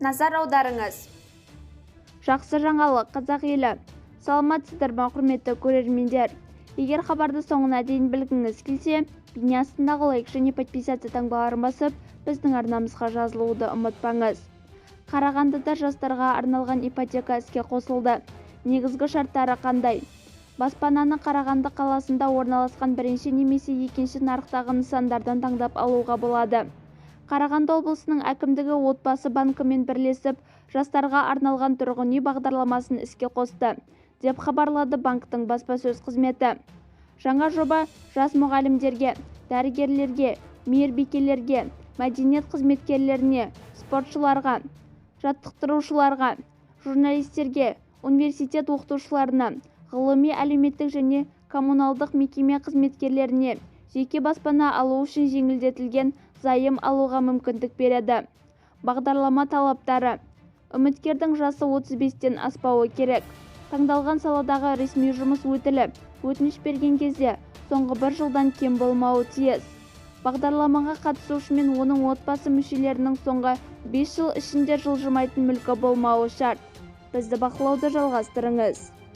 Назар аударыңыз. Жақсы жаңалық, қазақ елі! Саламатсыздар ма, құрметті көрермендер! Егер хабарды соңына дейін білгіңіз келсе, бейне астындағы лайк және подписаться таңбаларын басып, біздің арнамызға жазылуды ұмытпаңыз. Қарағандыда жастарға арналған ипотека іске қосылды. Негізгі шарттары қандай? Баспананы Қарағанды қаласында орналасқан бірінші немесе екінші нарықтағы нысандардан таңдап алуға болады. Қарағанды облысының әкімдігі Отбасы банкімен бірлесіп, жастарға арналған тұрғын үй бағдарламасын іске қосты, деп хабарлады банктің баспасөз қызметі. Жаңа жоба жас мұғалімдерге, дәрігерлерге, мейірбикелерге, мәдениет қызметкерлеріне, спортшыларға, жаттықтырушыларға, журналистерге, университет оқытушыларына, ғылыми, әлеуметтік және коммуналдық мекеме қызметкерлеріне жеке баспана алу үшін жеңілдетілген займ алуға мүмкіндік береді. Бағдарлама талаптары: үміткердің жасы 35-тен аспауы керек. Таңдалған саладағы ресми жұмыс өтілі өтініш берген кезде соңғы бір жылдан кем болмауы тиіс. Бағдарламаға қатысушы мен оның отбасы мүшелерінің соңғы 5 жыл ішінде жылжымайтын мүлкі болмауы шарт. Бізді бақылауды жалғастырыңыз.